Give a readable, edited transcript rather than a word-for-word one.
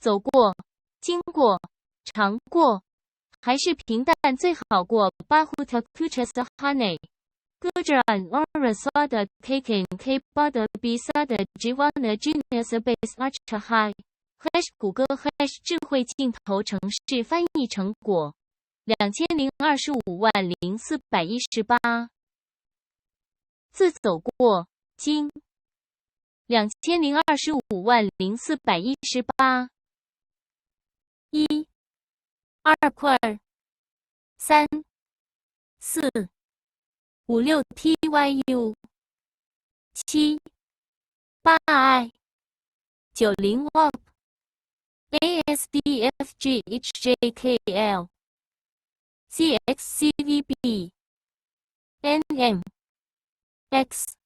走過、經過、嘗過，還是平淡最好過。Bahut kuch sahane gujaran aur sada keken ke baad bhi sada jeevan jeena sabse accha hai #谷歌 #智慧鏡頭城市翻譯成果20250418。自走過經20250418。一、二塊、三、四、五六 TYU 七、八 I 90 OP ASDFGHJKL ZXCVB NM X。